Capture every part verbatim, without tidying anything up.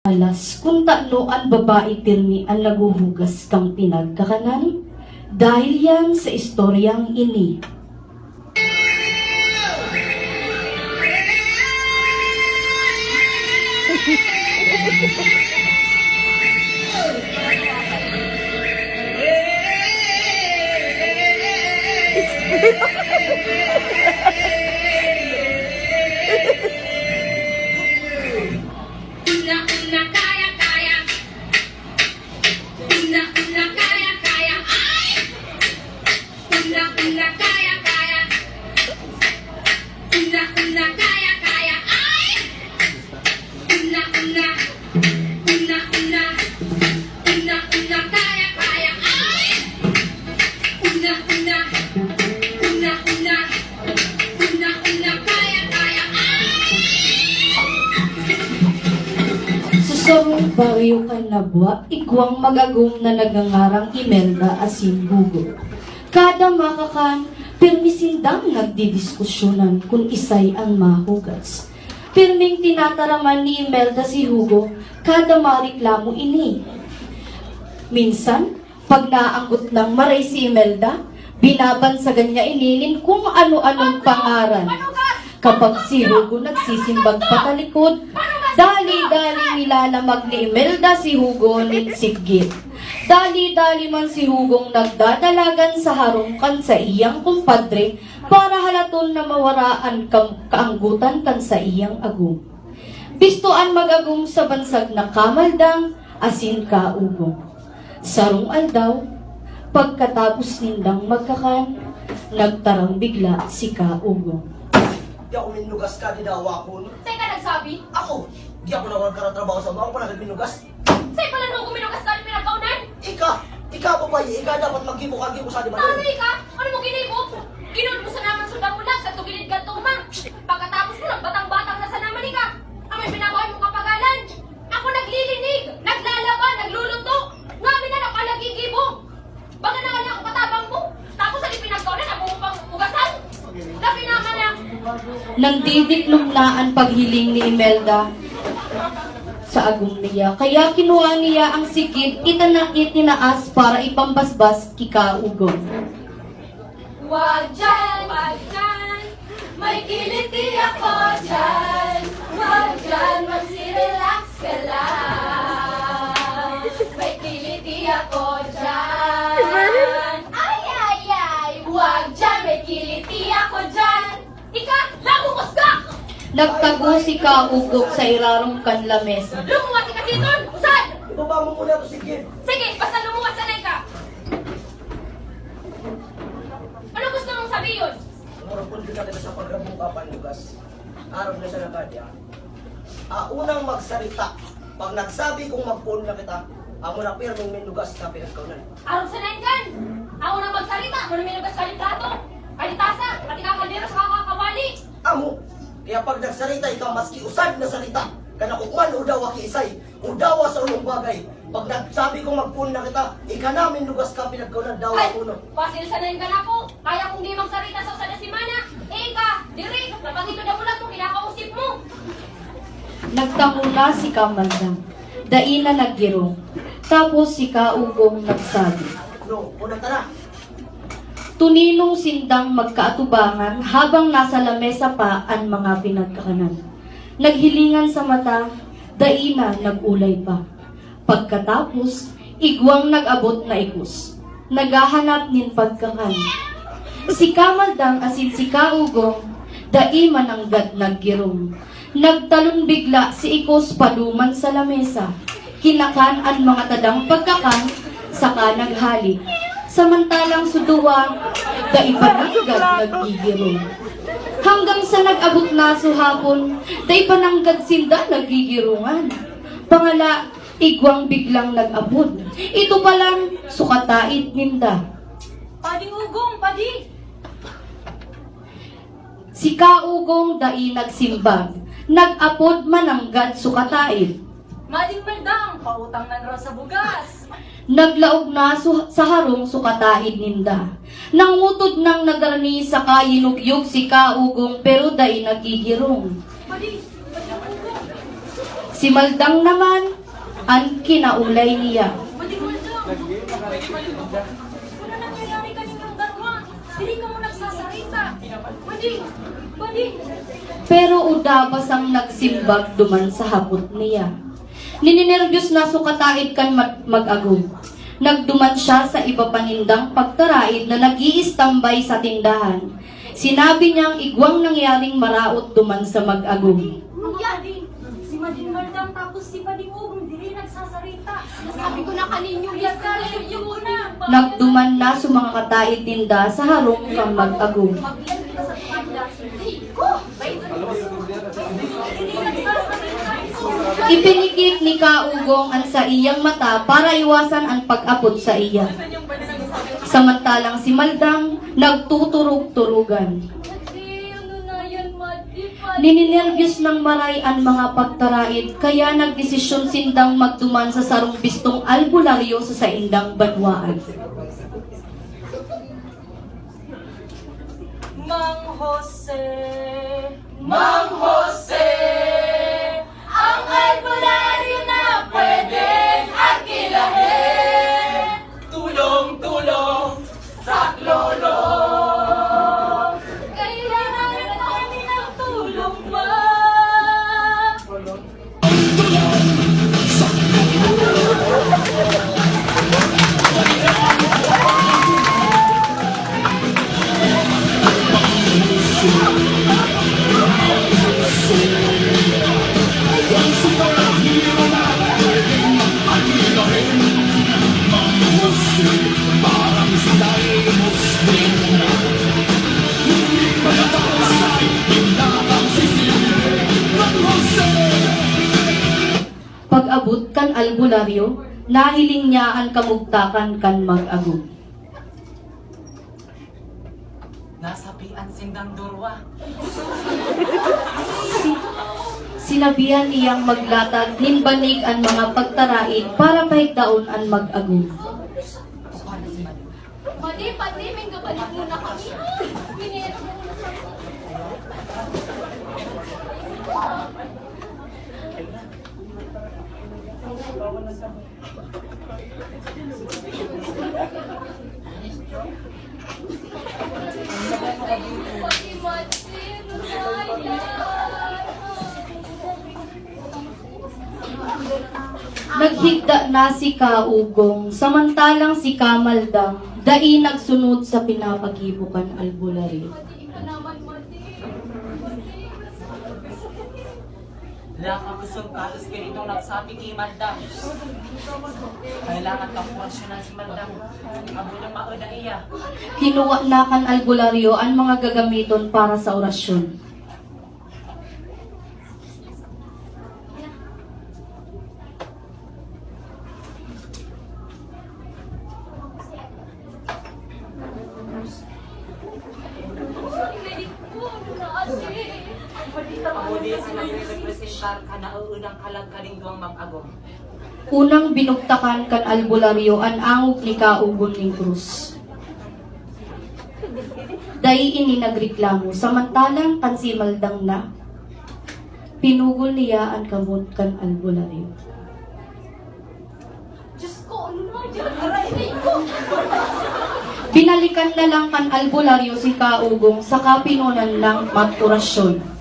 Alas, kun tano an babae pirmi an naghuhugas kan pinagkakanan? Dahil yan sa istoryang ini. Una, una, kaya, kaya. Una, una, kaya, kaya. Ay! Una, una, kaya, kaya. Una, una, kaya, kaya. Ay! Una, una. Una, una. Una, una, kaya, kaya. Ay! Una, una. Una, una. Una, una, kaya, kaya. Ay! Sa sarong baryo kan Nabua, igwang mag-agom na nagngangarang Imelda asin Hugo. Kada makakan, pirmi sindang nagdidiskusyonan kun isay an mahugas. Pirming tinataraman ni Imelda si Hugo kada mareklamo ini. Minsan, pag naanggot nang maray si Imelda, binabansagan niya ini nin kung ano-anong pangaran. Kapag si Hugo nagsisimbag patalikod, dali-dali nilalamag ni Imelda si Hugo nin sigit. Dali-dali man si Hugong nagdadalagan sa harong kan saiyang kumpadre para halaton na mawara an kam-, kaanggotan kan saiyang agom. Bisto an mag-agom sa bansag na kamaldang asin kaugong. Sarong aldaw, pagkatapos nindang magkakan, nagtarang bigla si Kaugong. Di ako minugas ka, di dawa ako, no? Saan ka nagsabi? Ako! Di ako nawagkaratrabaho sa mga, ako pala nagminugas. Saan pala nung minugas ka, di pinagkaunan? Ika! Ika, babae, ika dapat maggibo ka, gibo sa di ba? Tama ika! Ano mo ginibo? Ginood mo sa naman sundang ulag, sa tugilid ka tuma. Pagkatapos mo, nagbatang-batang na sa naman ika. Amoy binabahay mong kapagalan. Ako naglilinig, naglalaba, nagluluto. Ngamin na napalagigibo. Baga na wala akong katabang mo. Tapos sa pinagkaunan, ako mo pang ugasan. Gabi naman na. Nandidiklom na an paghiling ni Imelda sa agom niya. Kaya kinuha niya ang sigit, itanakit tinaas para ipambasbas ki Kaugong. Wag dyan, wag dyan. May kiliti ako dyan. Wag dyan, magsi-relax ka lang. May kiliti ako dyan. Ay, ay, ay. Wag dyan, may kiliti ako dyan. Ika, lamumos ka! Nagtago si Kaugong sa irarom kan lamesa. Lumuwas ka siton! Usad! Ibaba mo muna to, sige. Sige, basta lumuwas ka na ika. Ano gusto mong sabihin? Umurupon din na kita sa pagrabuka panlugas. Araw na siya nagkadi, ah. Ah, unang magsarita. Pag nagsabi kong magpoon na kita, amo na pirming minugas ka pinagkaunan. Arog sa nainggan! Ako nang magsarita, ako na minugas ka litrato. Kalitasa, pati ka kaldero sa kakakawali. Amo, kaya pag nagsarita ikaw, maski usad na sarita, kan ako man o dawa ki isay, o dawa sa ulong bagay. Pag nagsabi kong magpoon na kita, ika na minugas ka pinagkaunan, dawa Ay, ko, no? Pasil sa nainggan ako. Kaya kung di magsarita sa usad na semana, eh, ika, diri, napangito na mo lang kung kinakausip mo. Nagtamu na si Kamaldang. Dai na naggirong. Tapos si Kaugong nagsabi, No, una ta na. Tuninong sindang magkaatubangan habang nasa lamesa pa an mga pinagkakanan. Naghilingan sa mata, dai na nag-ulay pa. Pagkatapos, igwang nag-abot na ikos, naghahanap nin pagkakan. Si Kamaldang asin si Kaugong, dai mananggad naggirong. Nagtalon bigla si ikos paduman sa lamesa. Kinakan an mga tadang pagkakan, saka naghali. Samantalang si duwa, dai pa nanggad naggigirong. Hanggang sa nag-abot na su hapon, dai pa nanggad sinda naggigirongan. Pangala, igwang biglang nag-apod. Ito pa lang, su kataid ninda. Pading Ugong, padi! Si Kaugong dai nagsimbag. Nag-apod mananggad su kataid. Mading Maldang, pautang na raw sa bugas. Naglaog na su-, sa harong su kataid ninda. Nangutod nang nagarni saka yinugyog si Kaugong pero dai nagigirong. Padi! Padi! Si Maldang naman an kinaulay niya. Pwede mo ito. Ano nangyayari kaninyong darwa? Diri kamo nagsasarita. Pwede, pwede. Pero uda pa sang nagsimbag duman sa hapot niya. Nininerbiyos na so kataid kan mag-, mag-agom. Nagduman siya sa iba pa nindang pagtaraid na nag-iistambay sa tindahan. Sinabi niyang igwang nangyaring maraot duman sa mag-agom. Ang yari, si Mading Maldang tapos si Pading Ugong diri nagsasarita. Sabi ko na kaninyo, yes, kaninyo na. Nagduman na so mga kataid ninda sa harong kan mag-agom. Ipinigit ni Kaugong an saiyang mata para iwasan an pag-apot saiya. Samantalang si Maldang nagtuturog-turugan. Nininerbiyos nang maray an mga pagtaraid, kaya nagdesisyon sindang magduman sa sarong bistong albularyo sa saindang banwaan. Mang Jose, Mang Jose, ang albularyo na pwedeng akilahin. Tulong, tulong, saklolo. Kailangan namin ng tulong mo. Pag-abot kan albularyo, nahiling niya an kamugtakan kan mag-agom. Nasabian sindang durwa. Si-, sinabihan niyang maglatag nin banig an mga pagtaraid para pahigdaon an mag-agom. Pati, pati, may kapalit muna kami. Minero muna kami. Naghigda na si Kaugong, samantalang si Kamaldang dai nagsunod sa pinapagibo kan albularyo. Wala ka kusog patos ka nitong nagsabi ki Maldang. Kailangan kang pwensyonan si Maldang. Abo nang maoda iya. Kinuha na kan albularyo an mga gagamiton para sa orasyon. Ako di sa nagre-representar ka na uunang kalag ka ning duwang mag-agom. Unang binugtakan kan albularyo an angog ni Kaugong ning krus. Dai ini nagreklamo, samantalang kan si Maldang na, pinugol niya an kamot kan albularyo. Diyos ko, ano na yan? Aray ko! Binalikan na lang kan albularyo si Kaugong saka pinunan nang mag-orasyon.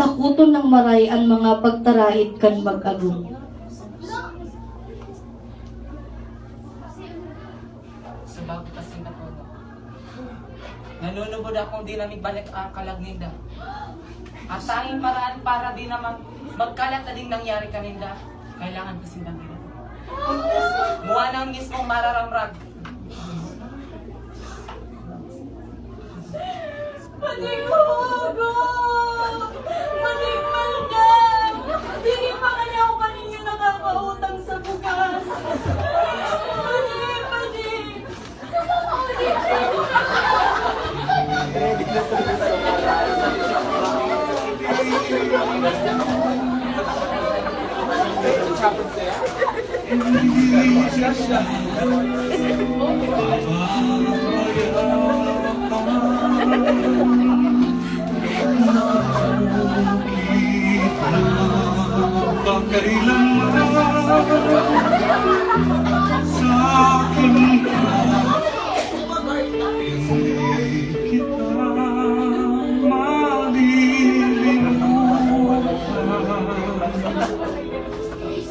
Sakoton nang maray an mga pagtarait kan mag-agom. Subago pa sinda, Pono. Nanunubod akong di na migbalik ang kalag ninda. Ang tanging paraan para di na mag-, magkalat na ding nangyari kaninda, kailangan ko sindang ginagawa. Muha ng mismong mararamrag. Pati ko, Hugo! Pati Maldang! Dili pa kaya ako kaninyo nakakautang sa bugas? Pati, pati!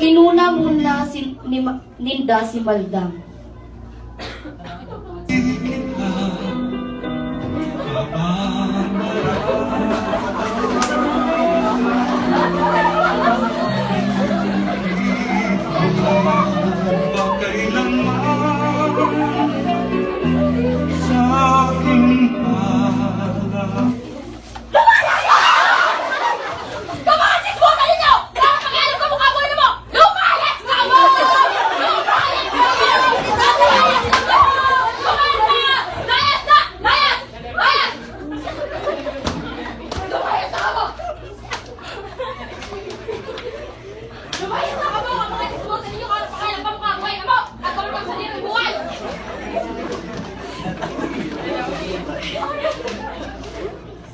Inuna mo na si, ni Ma-, ninda si Maldang. Lumayas ka! Ka mga chismosa ninyo! Para pag-alam ka mukha mo, ano mo? Lumayas ka mo! Lumayas ka mo! Lumayas ka mo! Lumayas na! Layas! Layas! Layas! Lumayas ka mo! Lumayas ka mo! Ka mga chismosa ninyo! Para pag-alam ka mukha mo, ano mo? At kung sa buhay!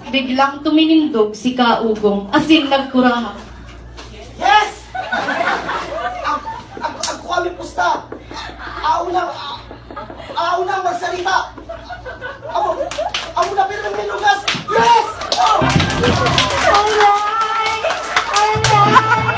Biglang tuminindog si Kaugong asin nagkuraha. Yes! Ag-, ag-, agko kami pusta! Aon na, a-, aon na magsalita! Amo, amo na pirming minugas! Yes! Oh! Alright! Alright!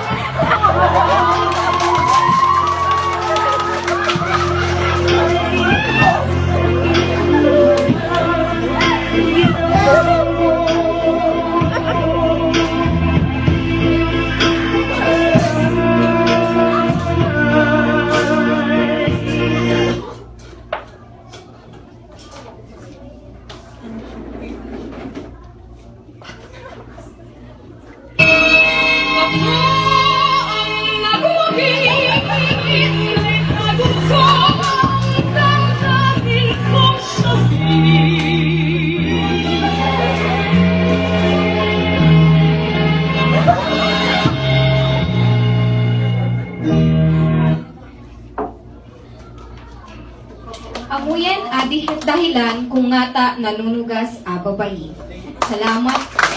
Amo yan, adi dahilan kung ngata nanunugas a babayi. Salamat.